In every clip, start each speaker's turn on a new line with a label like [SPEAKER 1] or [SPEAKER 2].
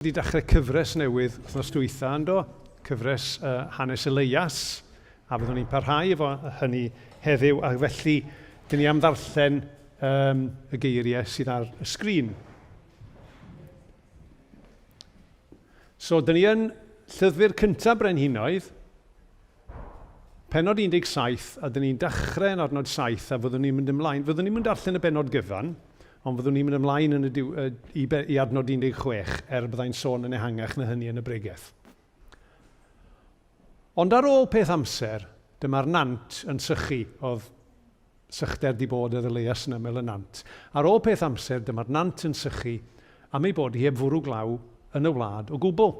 [SPEAKER 1] Wedi dechrau cyfres newydd wythnos dwytha, yndo? Cyfres uh, Hanes Elias, a fyddwn ni'n parhau efo hynny heddiw, ac felly dyn ni am ddarllen um, y geiriau sydd ar y sgrin. So, dyn ni yn llyfr cyntaf Brenhinoedd, Pennod 17, a dyn ni'n dechrau yn adnod 7, a fyddwn ni'n mynd ymlaen. Fyddwn ni'n mynd darllen y bennod gyfan, ond fyddwn ni'n mynd ymlaen yn y diw, i, i adnod 16, er byddai'n sôn yn ehangach na hynny yn y bregeth. Ond ar ôl peth amser, dyma'r nant yn sychu, oedd sychder di bod ar Elias yn ymyl y nant. Ar ôl peth amser, dyma'r nant yn sychu, am ei bod hi heb fwrw glaw yn y wlad o gwbl.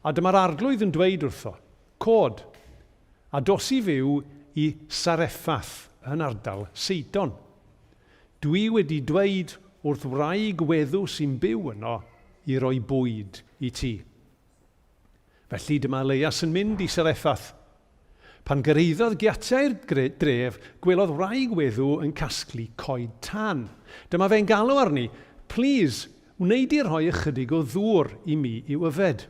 [SPEAKER 1] A dyma'r Arglwydd yn dweud wrtho, Cod, a dos i fyw i Sareffath yn ardal Seidon. Dwi wedi dweud wrth wraig weddw sy'n byw yno i roi bwyd i ti. Felly dyma Eleias yn mynd i Sareffath. Pan gyrhaeddodd giatiau'r dref, gwelodd wraig weddw yn casglu coed tân. Dyma fe'n galw arni, Plîs, wnei di rhoi ychydig o ddŵr i mi i'w yfed?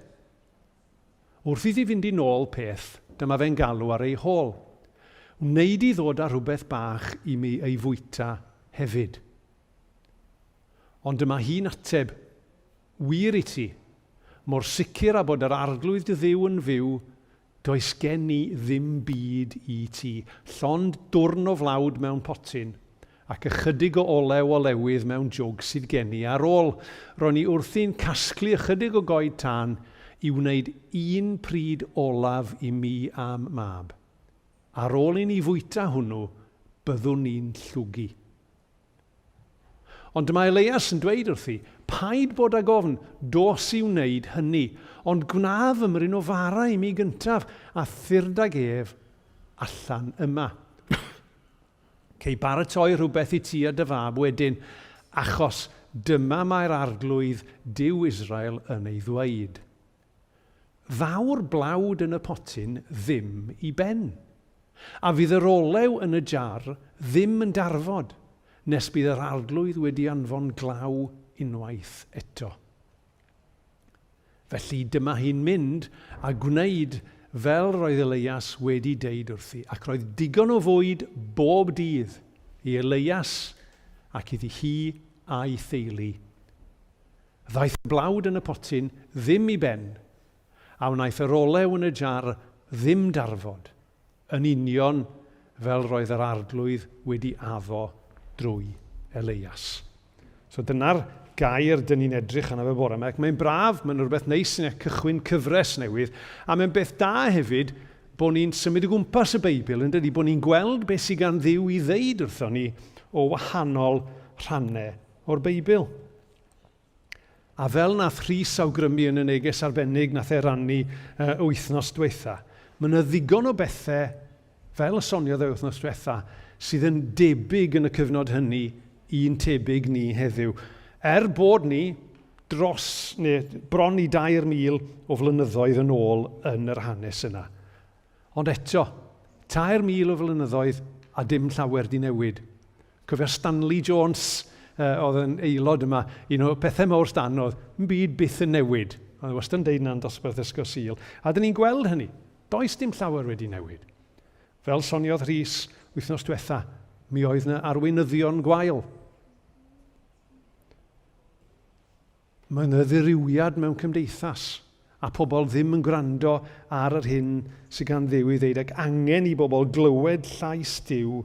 [SPEAKER 1] Wrth iddi fynd i nôl peth, dyma fe'n galw ar ei hôl, Wnei di ddod â rhywbeth bach i mi ei fwyta hefyd? Ond dyma hi'n ateb, Wir i ti, mor sicr â bod yr Arglwydd dy Dduw yn fyw, Does gen i ddim byd i ti, llond dwrn o flawd mewn potyn, ac ychydig o olew olewydd mewn jwg sydd gen i ar ôl. Ro'n i wrthi'n casglu ychydig o goed tân i wneud un pryd olaf i mi a'm mab. Ar ôl i ni fwyta hwnnw, byddwn ni'n llwgu. Ond dyma Eleias yn dweud wrthi, Paid bod ag ofn, dos i wneud hynny, ond gwna fymryn o fara i mi gyntaf, a thyrd ag ef allan yma. Cei baratoi rhywbeth i ti a dy fab wedyn, achos dyma mae'r Arglwydd, Duw Israel, yn ei ddweud. Ddaw'r blawd yn y potyn ddim i ben. A fydd yr olew yn y jar ddim yn darfod nes bydd yr Arglwydd wedi anfon glaw unwaith eto. Felly dyma hi'n mynd a gwneud fel roedd Eleias wedi deud wrthi, ac roedd digon o fwyd bob dydd i Eleias ac iddi hi a'i theulu. Ddaeth y blawd yn y potyn ddim i ben, a wnaeth yr olew yn y jar ddim darfod, yn union fel roedd yr Arglwydd wedi addo drwy Eleias. So dyna'r gair dyn ni'n edrych arno fe bore yma, ac mae'n braf, mae'n rhywbeth neis yn cychwyn cyfres newydd, a mae'n beth da hefyd bod ni'n symud o gwmpas y Beibl, yn dydy, bod ni'n gweld beth sydd gan Dduw i ddeud wrthon ni o wahanol rhannau o'r Beibl. A fel nath Rhys awgrymu yn y neges arbennig nath e rannu uh, wythnos diwetha, mae yna ddigon o bethau, fel y soniodd e wythnos diwetha, sydd yn debyg yn y cyfnod hynny i'n tebyg ni heddiw. Er bod ni dros, neu bron i 3,000 o flynyddoedd yn ôl yn yr hanes yna. Ond eto, 3,000 o flynyddoedd a dim llawer di newid. Cofio Stanley Jones, uh, oedd yn aelod yma, un o pethau mawr Stan oedd, yn byd byth yn newid. Oedd wastad yn deud na'n dosbarth Ysgol Sul. A dyn ni'n gweld hynny. Does dim llawer wedi newid. Fel soniodd Rhys wythnos diwetha, mi oedd yna arweinyddion gwael. Mae yna ddirywiad mewn cymdeithas, a pobl ddim yn gwrando ar yr hyn sydd gan Dduw i ddeud, ac angen i bobl glywed llais Duw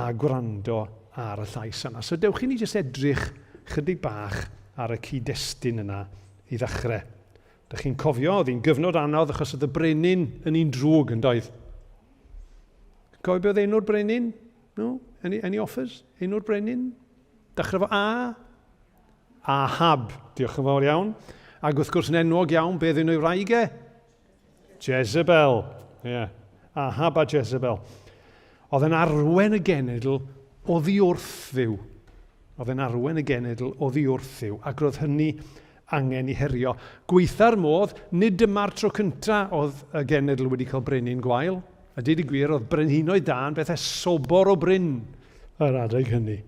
[SPEAKER 1] a gwrando ar y llais yna. So dewch i ni jyst edrych chydig bach ar y cyd-destun yna i ddechrau. Dych chi'n cofio, oedd hi'n gyfnod anodd achos oedd y brenin yn un drwg yn doedd. Cofio beth oedd enw'r brenin? No? Any, any offers? Enw'r brenin? Dechrau fo A? Ahab. Diolch yn fawr iawn. Ac wrth gwrs yn enwog iawn, beth yn ei wraig e? Jezebel. Yeah. Ahab a Jezebel. Oedd yn arwen y genedl oddi wrth Dduw. Oedd yn arwen y genedl oddi wrth Dduw, ac roedd hynny angen i herio. Gweitha'r modd, nid dyma'r tro cyntaf oedd y genedl wedi cael brenin gwael. A dweud y gwir, oedd brenhinoedd da yn bethau sobor o brin yr adeg hynny.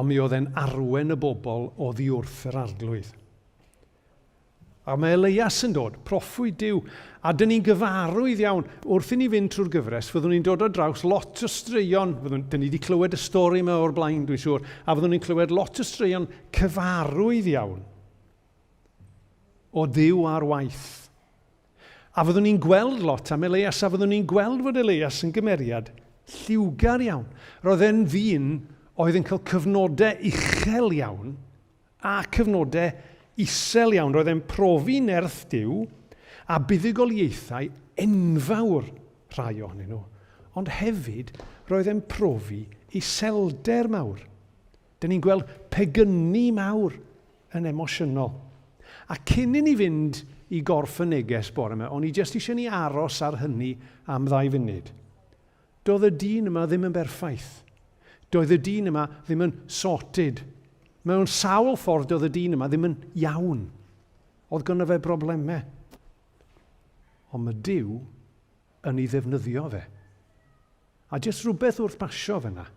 [SPEAKER 1] Ond mi oedd e'n arwen y bobl oddi wrth yr arglwydd. A mae Eleias yn dod, proffwyd Duw, a dyn ni'n gyfarwydd iawn. Wrth i ni fynd trwy'r gyfres, fyddwn ni'n dod ar draws lot o straeon, fyddwn, dyn ni wedi clywed y stori yma o'r blaen, dwi'n siŵr, a fyddwn ni'n clywed lot o straeon cyfarwydd iawn o Dduw ar waith. A fyddwn ni'n gweld lot am Eleias, a fyddwn ni'n gweld fod Eleias yn gymeriad lliwgar iawn. Roedd e'n ddyn oedd yn cael cyfnodau uchel iawn a cyfnodau isel iawn. Roedd e'n profi nerth Duw a buddugoliaethau enfawr rhai ohonyn nhw, ond hefyd roedd e'n profi iselder mawr. Dyn ni'n gweld pegynu mawr yn emosiynol. A cyn i ni fynd i gorff y neges bore yma, o'n i jyst eisiau ni aros ar hynny am ddau funud. Doedd y dyn yma ddim yn berffaith. Doedd y dyn yma ddim yn sorted. Mewn sawl ffordd doedd y dyn yma ddim yn iawn. Oedd gynno fe broblemau. Ond mae Duw yn ei ddefnyddio fe. A jyst rhywbeth wrth basio fyna.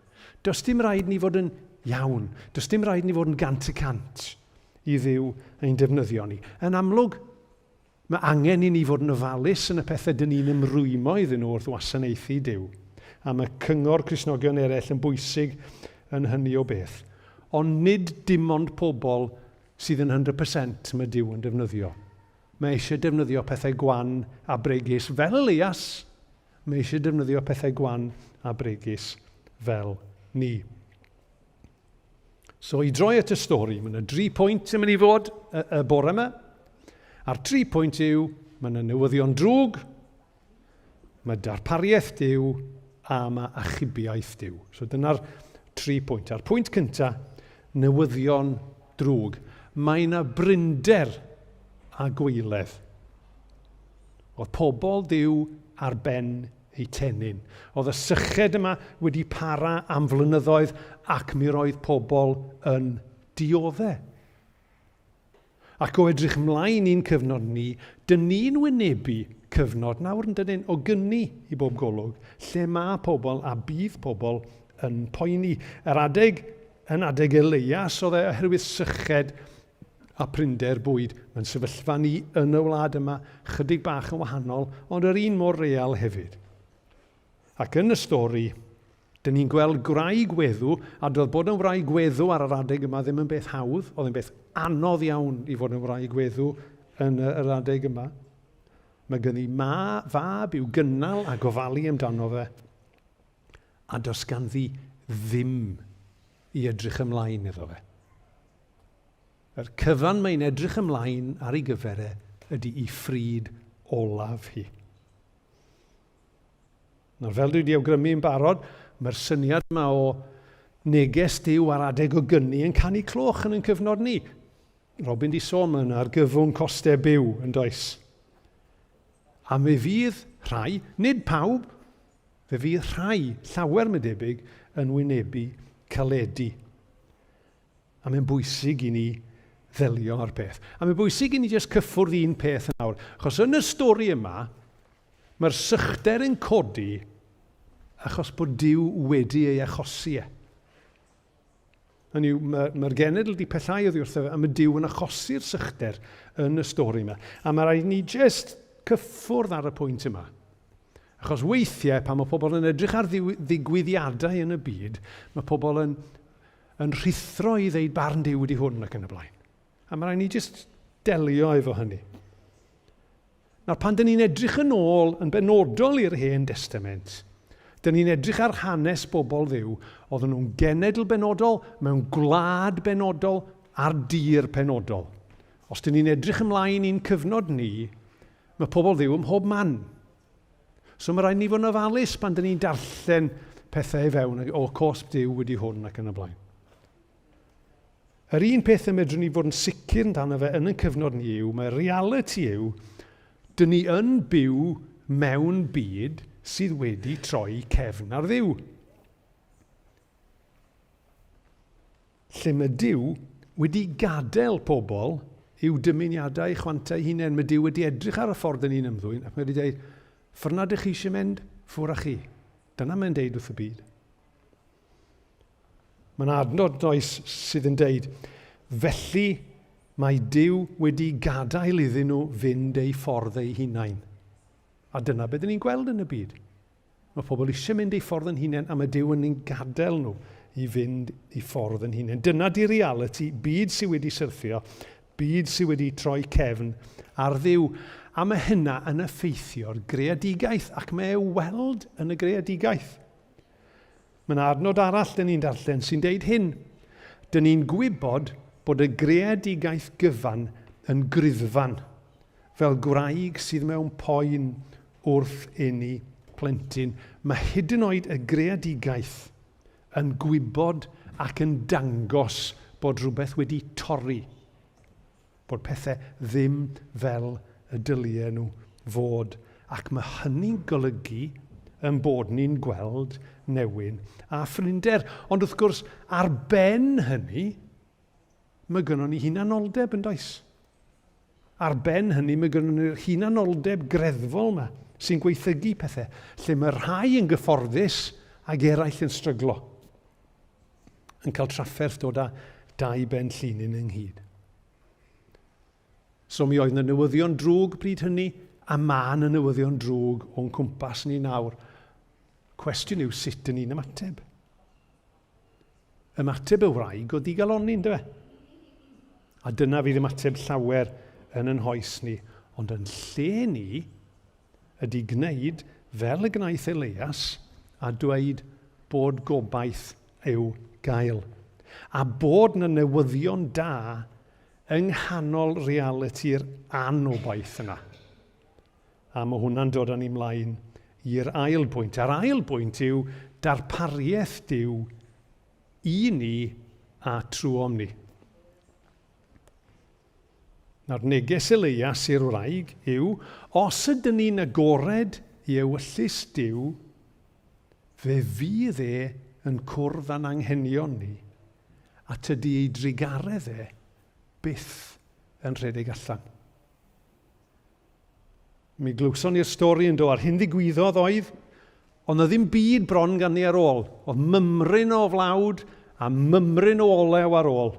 [SPEAKER 1] Does dim rhaid ni fod yn iawn. Does dim rhaid ni fod yn 100% i Dduw ein defnyddio ni. Yn amlwg, mae angen i ni fod yn ofalus yn y pethau dyn ni'n ymrwymo iddyn nhw wrth wasanaethu Duw. A mae cyngor Cristnogion eraill yn bwysig yn hynny o beth. Ond nid dim ond pobl sydd yn 100% mae Duw yn defnyddio. Mae eisiau defnyddio pethau gwan a bregus fel Elias. Mae eisiau defnyddio pethau gwan a bregus fel ni. So i droi at y stori, mae yna dri pwynt yn mynd i fod y, y bore yma. A'r tri pwynt yw, mae yna newyddion drwg, mae darpariaeth Duw a mae achubiaeth Duw. So dyna'r tri pwynt. A'r pwynt cyntaf, newyddion drwg. Mae yna brinder a gweiledd. Oedd pobl Duw ar ben eu tennyn. Oedd y syched yma wedi para am flynyddoedd ac mi roedd pobl yn diodde. Ac o edrych mlaen i'n cyfnod ni, dyn ni'n wynebu cyfnod nawr yn dydyn o gyni i bob golwg, lle mae pobl a bydd pobl yn poeni. Yr adeg, yn adeg Eleias, oedd e oherwydd syched a prinder bwyd. Mae'n sefyllfa ni yn y wlad yma chydig bach yn wahanol, ond yr un mor real hefyd. Ac yn y stori, dyn ni'n gweld gwraig weddw, a doedd bod yn wraig weddw ar yr adeg yma ddim yn beth hawdd, oedd yn beth anodd iawn i fod yn wraig weddw yn yr adeg yma. Mae gynni ma, fab i'w gynnal a gofalu amdano fe, a does ganddi ddim i edrych ymlaen iddo fe. Yr cyfan mae'n edrych ymlaen ar ei gyfer e ydy i phryd olaf hi. Nawr, fel dwi wedi awgrymu yn barod, mae'r syniad yma o neges Duw ar adeg o gyni yn canu cloch yn ein cyfnod ni. Robin di sôn, mae yna argyfwng costau byw yn does. A mi fydd rhai, nid pawb, fe fydd rhai, llawer mae'n debyg, yn wynebu caledi. A mae'n bwysig i ni ddelio â'r peth. A mae'n bwysig i ni jyst cyffwrdd un peth yn awr. Achos yn y stori yma, mae'r sychder yn codi achos bod Duw wedi ei achosi e. Hynny yw, mae'r mae genedl wedi pellhau oddi wrtho fe, a mae Duw yn achosi'r sychder yn y stori yma. A mae rhaid ni jyst cyffwrdd ar y pwynt yma. Achos weithiau, pan mae pobl yn edrych ar ddigwyddiadau yn y byd, mae pobl yn, yn rhuthro i ddeud barn Duw ydi hwn ac yn y blaen. A mae rhaid ni jyst delio efo hynny. Nawr, pan dyn ni'n edrych yn ôl yn benodol i'r Hen Destament, dyn ni'n edrych ar hanes bobl Dduw, oedden nhw'n genedl benodol, mewn gwlad benodol, ar dir penodol. Os dyn ni'n edrych ymlaen i'n cyfnod ni, mae pobl Dduw ym mhob man. So mae rhaid ni fod yn ofalus pan dyn ni'n darllen pethau i fewn, o cosb Duw wedi hwn ac yn y blaen. Yr un peth y medrwn ni fod yn sicr amdano fe yn y cyfnod ni yw, mae reality yw, dyn ni yn byw mewn byd sydd wedi troi cefn ar Dduw. Lle mae Duw wedi gadael pobl i'w dymuniadau chwantau hunain. Mae Duw wedi edrych ar y ffordd dyn ni'n ymddwyn ac mae wedi dweud, ffordd na dych chi eisiau mynd, ffwr â chi. Dyna mae'n deud wrth y byd. Mae'n adnod does sydd yn deud, felly mae Duw wedi gadael iddyn nhw fynd eu ffordd eu hunain. A dyna beth ni'n gweld yn y byd. Mae pobl eisiau mynd eu ffordd yn hunain a mae Duw yn ein gadael nhw i fynd i ffordd yn hunain. Dyna di reality, byd sydd wedi syrthio, byd sydd wedi troi cefn ar Dduw. A mae hynna yn effeithio'r greadigaeth ac mae e weld yn y greadigaeth. Mae yna adnod arall dyn ni'n darllen sy'n deud hyn. Dyn ni'n gwybod bod y greadigaeth gyfan yn griddfan, fel gwraig sydd mewn poen wrth eni plentyn. Mae hyd yn oed y greadigaeth yn gwybod ac yn dangos bod rhywbeth wedi torri, bod pethau ddim fel y dylien nhw fod, ac mae hynny'n golygu yn bod ni'n gweld newyn a phrinder. Ond wrth gwrs, ar ben hynny, mae gynnon ni hunanoldeb yn does? Ar ben hynny, mae gynnon ni'r hunanoldeb greddfol yma sy'n gweithygu pethau, lle mae rhai yn gyfforddus ac eraill yn stryglo, yn cael trafferth dod â dau ben llinyn ynghyd. So mi oedd yna newyddion drwg bryd hynny, a mae yna newyddion drwg o'n cwmpas ni nawr. Cwestiwn yw sut dyn ni'n ymateb. Ymateb y wraig o ddigalonni, yndyfe? A dyna fydd ymateb llawer yn yn hoes ni. Ond yn lle ni ydy gwneud fel y gwnaeth Elias a dweud bod gobaith i'w gael. A bod na newyddion da yng nghanol realiti'r anobaith yna. A mae hwnna'n dod â ni mlaen i'r ail bwynt. A'r ail bwynt yw darpariaeth Duw i ni a trwom ni. Nawr, neges Eleias i'r wraig yw, os ydyn ni'n agored i ewyllys Duw, fe fydd e yn cwrdd â'n anghenion ni, a tydi ei drugaredd e byth yn rhedeg allan. Mi glywson ni'r stori yn do, a'r hyn ddigwyddodd oedd, ond na ddim byd bron gan ni ar ôl. Oedd mymryn o flawd a mymryn o olew ar ôl.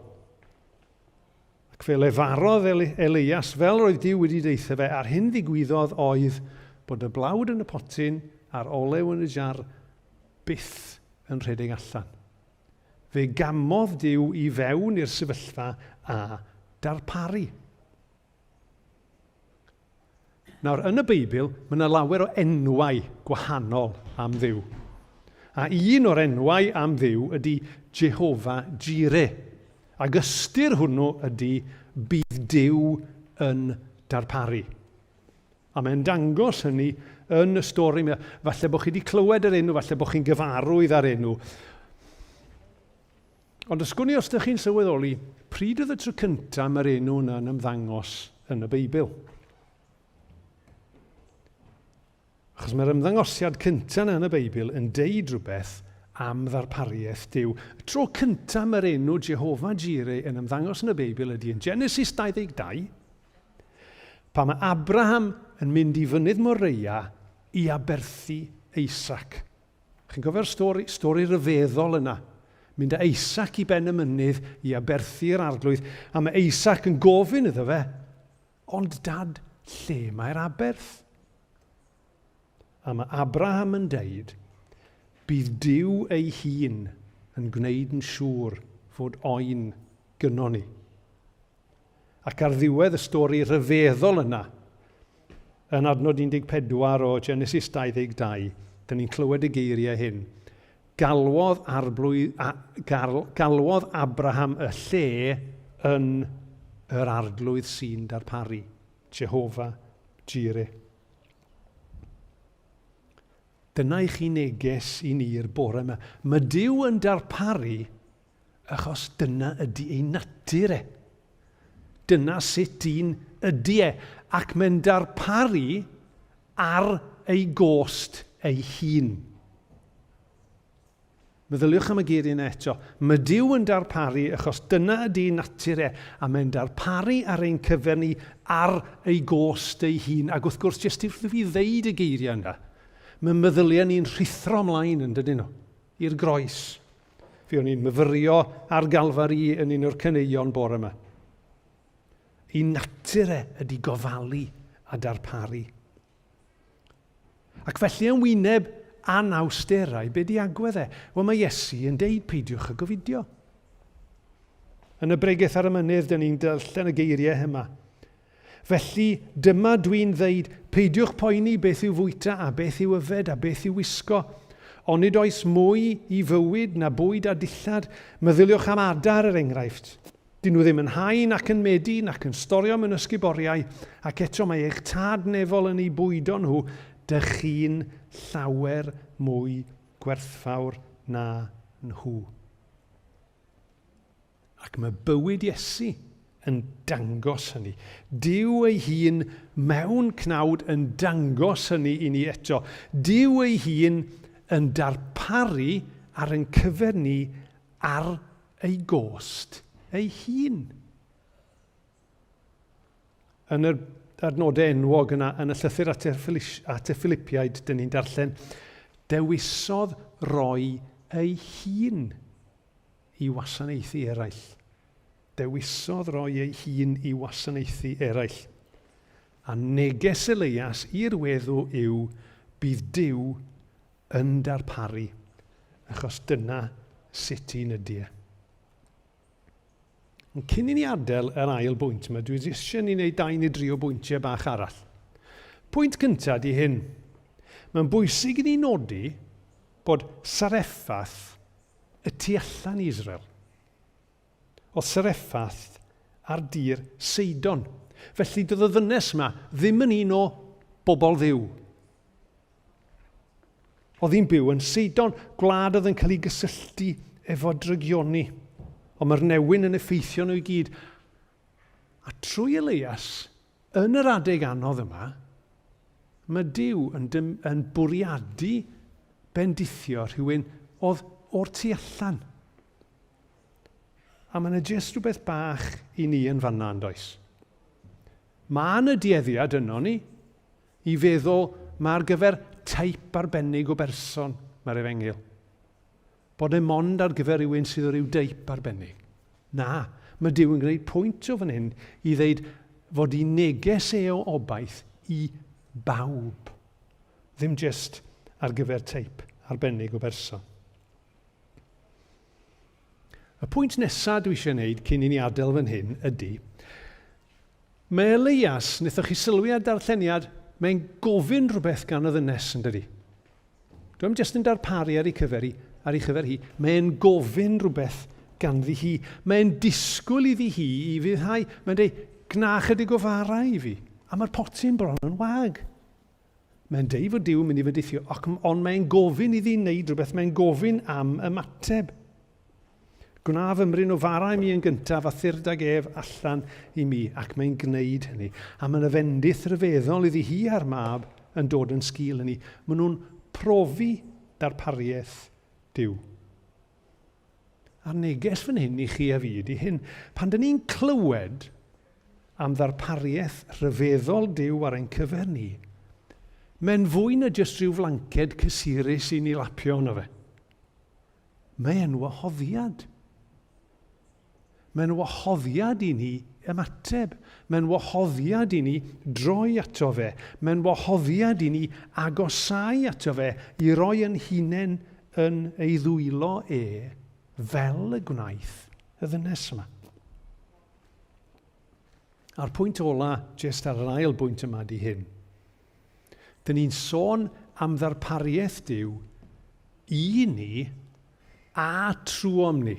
[SPEAKER 1] Ac fe lefarodd Elias fel roedd Duw wedi deitha fe, a'r hyn ddigwyddodd oedd bod y blawd yn y potyn a'r olew yn y jar byth yn rhedeg allan. Fe gamodd Duw i fewn i'r sefyllfa a darparu. Nawr, yn y Beibl, mae yna lawer o enwau gwahanol am Dduw. A un o'r enwau am Dduw ydy Jehovah Jireh. Ac ystyr hwnnw ydy bydd Duw yn darparu. A mae'n dangos hynny yn y stori. Falle bod chi wedi clywed yr enw, falle bod chi'n gyfarwydd â'r enw. Ond os gwn i os ydych chi'n sylweddoli, pryd oedd y tro cyntaf mae'r enw yna yn ymddangos yn y Beibl? Achos mae'r ymddangosiad cyntaf yna yn y Beibl yn deud rhywbeth am ddarpariaeth Duw. Y tro cyntaf mae'r enw Jehovah Jireh yn ymddangos yn y Beibl ydy yn Genesis 22, pan mae Abraham yn mynd i fynydd Moreia i aberthu Isaac. Chi'n cofio'r stori, stori ryfeddol yna? Mynd â Isaac i ben y mynydd i aberthu'r arglwydd, a mae Isaac yn gofyn iddo fe, ond dad, lle mae'r aberth? A mae Abraham yn deud, bydd Duw ei hun yn gwneud yn siŵr fod oen gynnon ni. Ac ar ddiwedd y stori rhyfeddol yna, yn adnod 14 o Genesis 22, dyn ni'n clywed y geiriau hyn. Galwodd, arblwy, a, gal, galwodd Abraham y lle yn yr arglwydd sy'n darparu, Jehovah Jireh. Dyna i chi neges i ni'r bore yma. Mae Duw yn darparu Achos dyna ydy ei natur e. Dyna sut un ydy e, ac mae'n darparu ar ei gost ei hun. Meddyliwch am y geiriau yna eto. Mae Duw yn darparu achos dyna ydy ei natur e, a mae'n darparu ar ein cyfer ni ar ei gost ei hun. Ac wrth gwrs, jyst wrth i fi ddeud y geiriau yna, mae meddyliau ni'n rhuthro ymlaen yn dydyn nhw, i'r groes. Fi o'n i'n myfyrio ar Galfari yn un o'r caneuon bore yma. I natur e ydy gofalu a darparu. Ac felly yn wyneb anawsterau, be di agwedd e? Wel, mae Iesu yn deud peidiwch â gofidio. Yn y bregeth ar y mynydd, dyn ni'n darllen y geiriau yma. Felly, dyma dwi'n ddeud, peidiwch poeni beth i'w fwyta a beth i'w yfed a beth i'w wisgo. Onid oes mwy i fywyd na bwyd a dillad? Meddyliwch am adar, er enghraifft. Dyn nhw ddim yn hau nac yn medi nac yn storio mewn ysguboriau, ac eto mae eich Tad nefol yn eu bwydo nhw, dych chi'n llawer mwy gwerthfawr na nhw. Ac mae bywyd Iesu yn dangos hynny. Duw ei hun mewn cnawd yn dangos hynny i ni eto. Duw ei hun yn darparu ar ein cyfer ni ar ei gost ei hun. Yn yr adnodau enwog yna, yn y llythyr at y, at y Philippiaid, dyn ni'n darllen, dewisodd roi ei hun i wasanaethu eraill. Dewisodd roi ei hun i wasanaethu eraill. A neges Eleias i'r weddw yw bydd Duw yn darparu, achos dyna sut un ydy e. Ond cyn i ni adael yr ail bwynt yma, dwi eisiau ni wneud dau neu dri o bwyntiau bach arall. Pwynt cyntaf di hyn. Mae'n bwysig i ni nodi bod Sareffath y tu allan i Israel. Oedd Sareffath ar dir Seidon. Felly doedd y ddynes yma ddim yn un o bobl Dduw. Oedd hi'n byw yn Seidon, gwlad oedd yn cael ei gysylltu efo drygioni. Ond mae'r newyn yn effeithio nhw i gyd. A trwy Elias, yn yr adeg anodd yma, mae Duw yn, dym, yn bwriadu bendithio rhywun oedd o'r tu allan. A mae yna jyst rhywbeth bach i ni yn fanna, yn does? Mae yna dueddiad yno ni i feddwl mae ar gyfer teip arbennig o berson mae'r efengyl. Bod e mond ar gyfer rhywun sydd o ryw deip arbennig. Na, mae Duw yn gwneud pwynt o fan hyn i ddeud fod i neges e o obaith i bawb. Ddim jyst ar gyfer teip arbennig o berson. Y pwynt nesaf dwi eisiau gwneud cyn i ni adael fan hyn ydy, Mae Elias, wnaethoch chi sylwi ar darlleniad, mae'n gofyn rhywbeth gan y ddynes, yn dydi? Dwi'n jyst yn darparu ar ei cyfer hi, ar ei chyfer hi. Mae'n gofyn rhywbeth ganddi hi. Mae'n disgwyl iddi hi i fuddhau. Mae'n dweud, gna chydig o fara i fi. A mae'r potyn bron yn wag. Mae'n deud fod Duw yn mynd i fendithio, ac, ond mae'n gofyn iddi wneud rhywbeth, mae'n gofyn am ymateb. Gwna fymryn o fara i mi yn gyntaf a thyrd ag ef allan i mi, ac mae'n gwneud hynny. A mae yna fendith ryfeddol iddi hi a'r mab yn dod yn sgil hynny. Maen nhw'n profi darpariaeth Duw. A'r neges fan hyn i chi a fi ydy hyn. Pan dyn ni'n clywed am ddarpariaeth rhyfeddol Duw ar ein cyfer ni, mae'n fwy na jyst rhyw flanced cysurus i ni lapio yno fe. Mae'n wahoddiad. Mae'n wahoddiad i ni ymateb. Mae'n wahoddiad i ni droi ato fe. Mae'n wahoddiad i ni agosáu ato fe i roi yn hunain yn ei ddwylo e fel y gwnaeth y ddynes yma. A'r pwynt ola, jyst ar yr ail bwynt yma, di hyn. Dyn ni'n sôn am ddarpariaeth Duw i ni a trwom ni.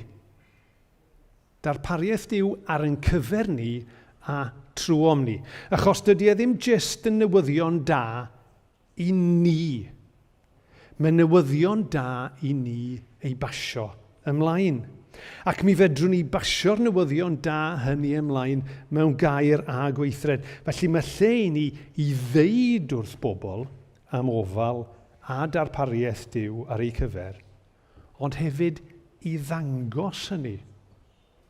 [SPEAKER 1] Darpariaeth Duw ar ein cyfer ni a trwom ni. Achos dydy e ddim jyst yn newyddion da i ni. Mae'n newyddion da i ni ei basio ymlaen. Ac mi fedrwn ni basio'r newyddion da hynny ymlaen mewn gair a gweithred. Felly mae lle i ni i ddeud wrth bobl am ofal a darpariaeth Duw ar eu cyfer, ond hefyd i ddangos hynny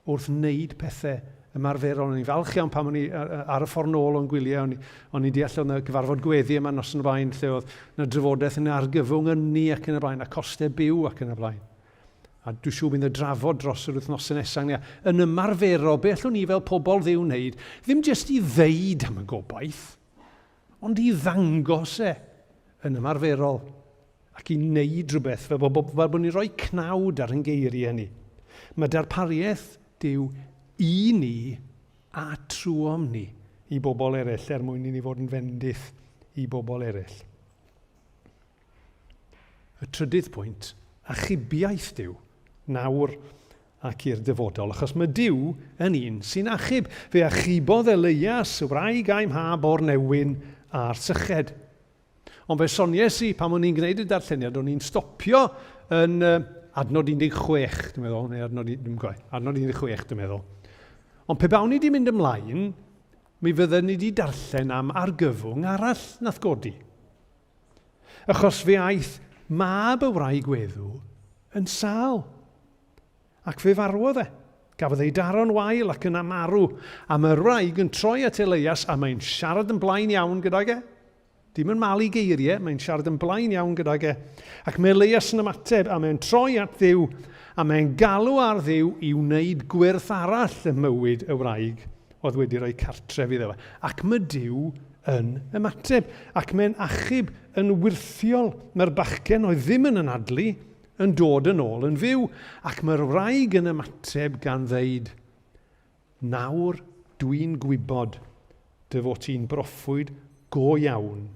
[SPEAKER 1] wrth wneud pethau ymarferol. O'n i'n falch iawn pan o'n i ar y ffordd nôl o'n gwyliau, o'n, o'n i'n deall oedd yna gyfarfod gweddi yma nos yn y blaen, lle oedd yna drafodaeth yn argyfwng ynni ac yn y blaen, a costau byw ac yn y blaen. A dwi'n siŵr bydd y drafod dros yr wythnosau nesaf ni, yn ymarferol, be allwn ni fel pobl Dduw wneud, ddim jyst i ddeud am y gobaith, ond i ddangos e yn ymarferol ac i wneud rhywbeth fel bod, fel bod ni'n rhoi cnawd ar yn geiriau ni. Mae darpariaeth Duw i ni a trwom ni i bobl eraill er mwyn i ni fod yn fendith i bobl eraill. Y trydydd pwynt, achubiaeth Duw, nawr ac i'r dyfodol, achos mae Duw yn un sy'n achub. Fe achubodd Eleias, y wraig a'i mhab o'r newyn a'r syched. Ond fe sonies i, pan o'n i'n gwneud y darlleniad, o'n i'n stopio yn uh, adnod 16, dwi'n meddwl, neu adnod, dwi'n gwybod, adnod 16, dwi'n meddwl. Ond pe bawn i wedi mynd ymlaen, mi fydden ni wedi darllen am argyfwng arall nath godi. Achos fe aeth mab y wraig weddw yn sâl, ac fe farwodd e. Gafodd ei daro'n wael ac yna marw. A mae'r wraig yn troi at Eleias a mae'n siarad yn blaen iawn gydag e. Dim yn malu geiriau, mae'n siarad yn blaen iawn gydag e. Ac mae Eleias yn ymateb a mae'n troi at Dduw a mae'n galw ar Dduw i wneud gwyrth arall ym mywyd y wraig oedd wedi rhoi cartref iddo fe. Ac mae Duw yn ymateb, ac mae'n achub yn wyrthiol. Mae'r bachgen oedd ddim yn anadlu yn dod yn ôl yn fyw, ac mae'r wraig yn ymateb gan ddeud, Nawr dwi'n gwybod dy fod ti'n broffwyd go iawn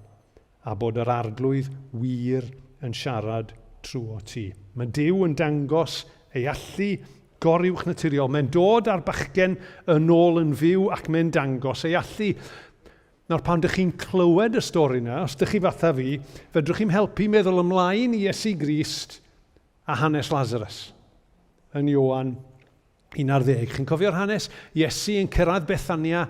[SPEAKER 1] a bod yr Arglwydd wir yn siarad trwot ti. Mae Duw yn dangos ei allu goruwchnaturiol. Mae'n dod â'r bachgen yn ôl yn fyw ac mae'n dangos ei allu. Nawr, pan dych chi'n clywed y stori yna, os dych chi fatha fi, fedrwch chi'm helpu meddwl ymlaen i Iesu Grist a hanes Lazarus yn Ioan 11. Chi'n cofio'r hanes? Iesu yn cyrraedd Bethania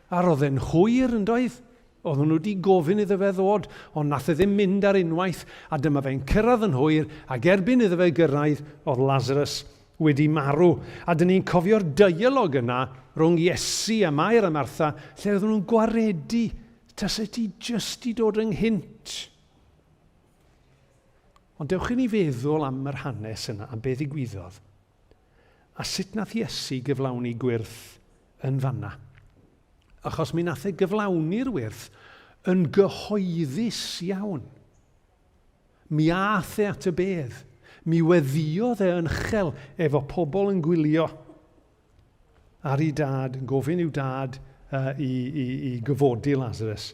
[SPEAKER 1] a roedd e'n hwyr yn doedd? Oedden nhw wedi gofyn iddo fe ddod, ond nath e ddim mynd ar unwaith, a dyma fe'n cyrraedd yn hwyr, ac erbyn iddo fe gyrraedd, oedd Lazarus wedi marw. A dyn ni'n cofio'r dialog yna rhwng Iesu a Mair a Martha, lle oedden nhw'n gwaredu, tase ti jyst i dod ynghynt. Ond dewch i ni feddwl am yr hanes yna, am beth ddigwyddodd. A sut nath Iesu gyflawni gwyrth yn fanna? Achos mi nath e gyflawni'r wyrth yn gyhoeddus iawn. Mi ath e at y bedd. Mi weddïodd e yn uchel efo pobl yn gwylio ar ei dad, yn gofyn i'w dad uh, i, i, i gyfodi Lazarus.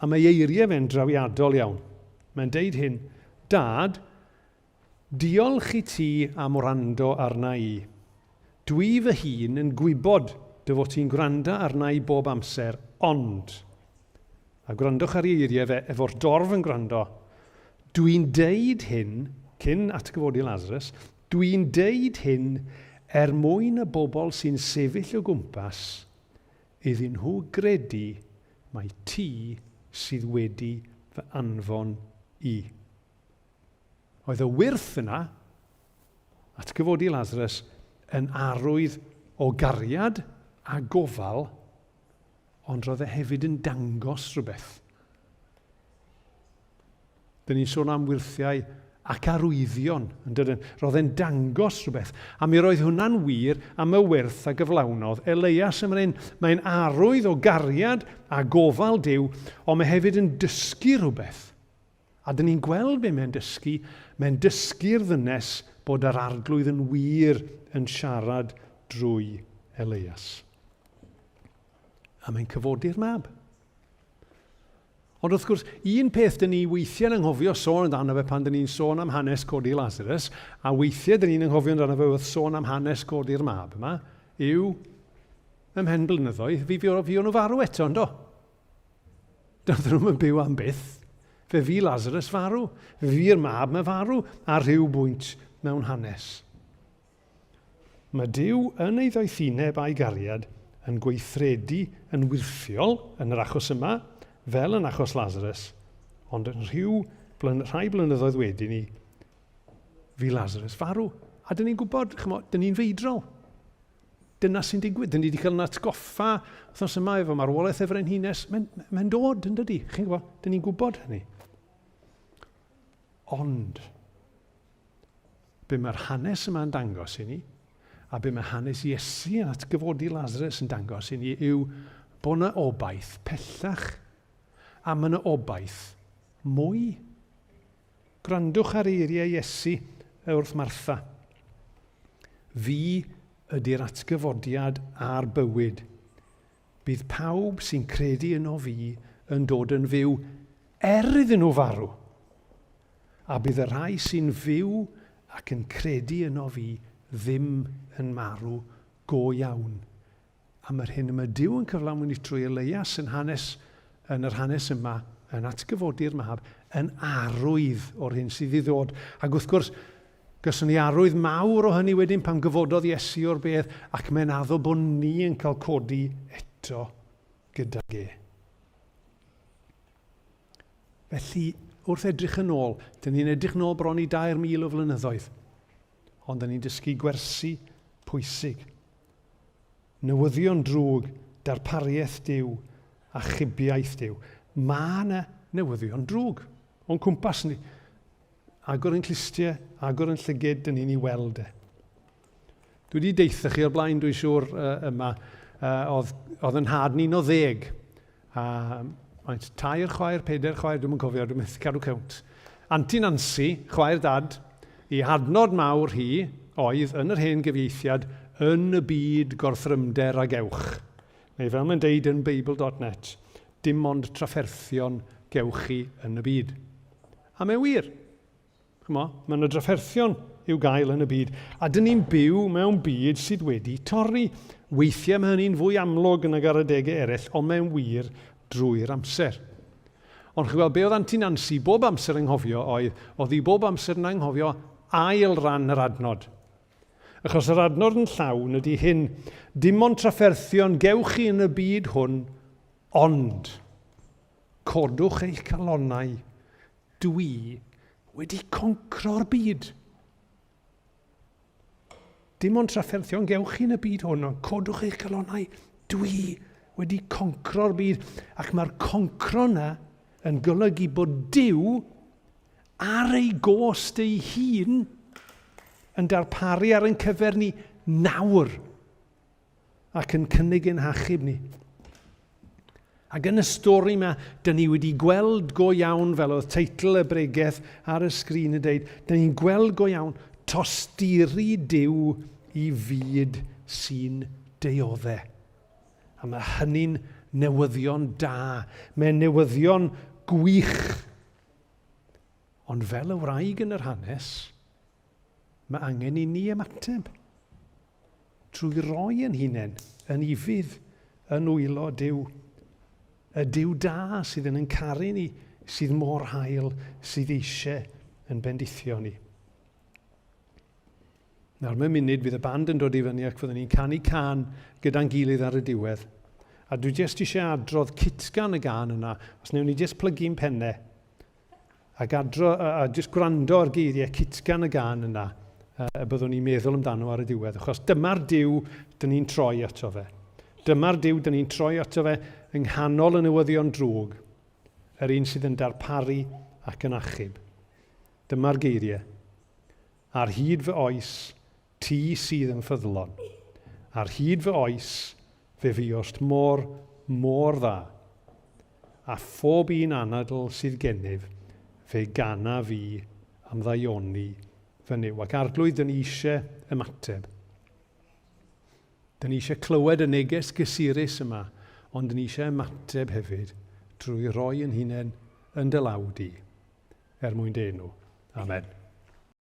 [SPEAKER 1] A mae eiriau fe'n drawiadol iawn. Mae'n deud hyn, Dad, Diolch i ti am wrando arna i. Dwi fy hun yn gwybod dy fod ti'n gwranda arna i bob amser, ond. A gwrandwch ar ei eiriau fe, efo'r dorf yn gwrando. Dwi'n deud hyn, cyn atgyfodi Lazarus, dwi'n deud hyn er mwyn y bobl sy'n sefyll o gwmpas, iddyn nhw gredu mai ti sydd wedi fy anfon i. Oedd y wyrth yna, atgyfodi Lazarus, yn arwydd o gariad a gofal, ond roedd e hefyd yn dangos rhywbeth. Dyn ni'n sôn am wyrthiau ac arwyddion, yn dydyn? Roedd e'n dangos rhywbeth. A mi roedd hwnna'n wir am y wyrth a gyflawnodd Eleias yn fan hyn. Mae'n arwydd o gariad a gofal Duw, ond mae hefyd yn dysgu rhywbeth. A dyn ni'n gweld be mae'n dysgu, mae'n dysgu'r ddynes bod yr Arglwydd yn wir yn siarad drwy Eleias. A mae'n cyfodi'r mab. Ond wrth gwrs, un peth dyn ni weithiau'n anghofio sôn amdano fe pan dyn ni'n sôn am hanes codi Lazarus, a weithiau dyn ni'n anghofio amdano fe wrth sôn am hanes codi'r mab yma, yw ymhen blynyddoedd, fi, fi, fi o'n nhw farw eto, yndo? Doedden nhw'm yn byw am byth. Fe fu Lazarus farw. Fe fu'r mab 'ma farw ar rhyw bwynt mewn hanes. Mae Duw yn ei ddoethineb a'i gariad yn gweithredu yn wyrthiol yn yr achos yma, fel yn achos Lazarus, ond yn rhyw blyn rhai blynyddoedd wedyn ni, fu Lazarus farw. A dyn ni'n gwybod, chymod, dyn ni'n feidrol. Dyna sy'n digwydd. Dyn ni wedi cael yn atgoffa wythnos yma efo marwolaeth y frenhines. Mae'n mae dod, yn dydy? Chi'n gwybod? Dyn ni'n gwybod hynny. Ond, Be mae'r hanes yma'n dangos i ni, a be mae hanes Iesu yn atgyfodi Lazarus yn dangos i ni, yw bod yna obaith pellach, a mae yna obaith mwy. Gwrandwch ar eiriau Iesu wrth Martha. Fi ydy'r atgyfodiad a'r bywyd. Bydd pawb sy'n credu yno fi yn dod yn fyw er iddyn nhw farw. A bydd y rhai sy'n fyw ac yn credu yno fi ddim yn marw go iawn. Am yr hyn y mae Duw yn cyflawni trwy Eleias yn hanes, yn yr hanes yma, yn atgyfodi'r mab, yn arwydd o'r hyn sydd i ddod. Ac wrth gwrs, Gawson ni arwydd mawr o hynny wedyn pan gyfododd Iesu o'r bedd, ac mae'n addo bod ni yn cael codi eto gydag e. Felly, wrth edrych yn ôl, dyn ni'n edrych yn ôl bron i 3,000 o flynyddoedd, ond dyn ni'n dysgu gwersi pwysig. Newyddion drwg, darpariaeth Duw, achubiaeth Duw. Mae yna newyddion drwg o'n cwmpas ni. Agor yn clustiau, agor yn llyged, dyn ni'n ei weld e. Dwi wedi deitha chi o'r blaen, dwi'n siŵr, uh, yma, uh, oedd, oedd yn nhad ni'n o ddeg. A uh, tair chwaer, pedair chwaer, dwi'n cofio, dwi'n methu cadw cewnt. Anti Nancy, chwaer dad, i hadnod mawr hi oedd yn yr hen gyfieithiad yn y byd gorthrymder a gewch. Neu fel mae'n deud yn Beibl.net, dim ond trafferthion gewch chi yn y byd. A mae'n wir. Ch'mo, mae yna drafferthion i'w gael yn y byd, a dyn ni'n byw mewn byd sydd wedi torri. Weithiau mae hynny'n fwy amlwg nag ar adegau eraill, ond mae'n wir drwy'r amser. Ond chi'n gweld, be oedd Anti Nancy bob amser yn nghofio oedd, oedd hi bob amser yn anghofio ail ran yr adnod. Achos yr adnod yn llawn ydy hyn, dim ond trafferthion gewch chi yn y byd hwn, ond Codwch eich calonnau, dwi wedi concro'r byd. Dim ond trafferthion gewch chi yn y byd hwn, ond codwch eich calonnau, dwi wedi concro'r byd. Ac mae'r concro yna yn golygu bod Duw ar ei gost ei hun yn darparu ar ein cyfer ni nawr. ac yn cynnig ein hachub ni. Ac yn y stori yma, dyn ni wedi gweld go iawn, fel oedd teitl y bregeth ar y sgrin yn dweud, dyn ni'n gweld go iawn tosturi Duw i fyd sy'n deuodde. A mae hynny'n newyddion da. Mae'n newyddion gwych. Ond fel y wraig yn yr hanes, Mae angen i ni ymateb trwy roi ein hunain yn ufudd yn nwylo Duw. Y Duw da sydd yn ein caru ni, sydd mor hael, sydd eisiau yn bendithio ni. Nawr, mewn munud, fydd y band yn dod i fyny ac fyddwn ni'n canu cân gyda'n gilydd ar y diwedd. A dwi jyst eisiau adrodd cytgan y gân yna, os wnewn ni jyst plygu'n pennau. Ac adro, a, a jyst gwrando ar geiriau cytgan y gân yna, y byddwn ni'n meddwl amdano ar y diwedd. Achos dyma'r Duw dyn ni'n troi ato fe. Dyma'r Duw dyn ni'n troi ato fe yng nghanol y newyddion drwg, yr un sydd yn darparu ac yn achub. Dyma'r geiriau. Ar hyd fy oes, ti sydd yn ffyddlon. Ar hyd fy oes, fe fuost mor, mor dda. A phob un anadl sydd gennyf, fe gana fi am ddaioni fy Nuw. Ac Arglwydd, dyn ni eisiau ymateb. Dyn ni eisiau clywed y neges gysurus yma, ond dyn ni eisiau ymateb hefyd drwy roi yn hunain yn dy law di, er mwyn dy enw. Amen.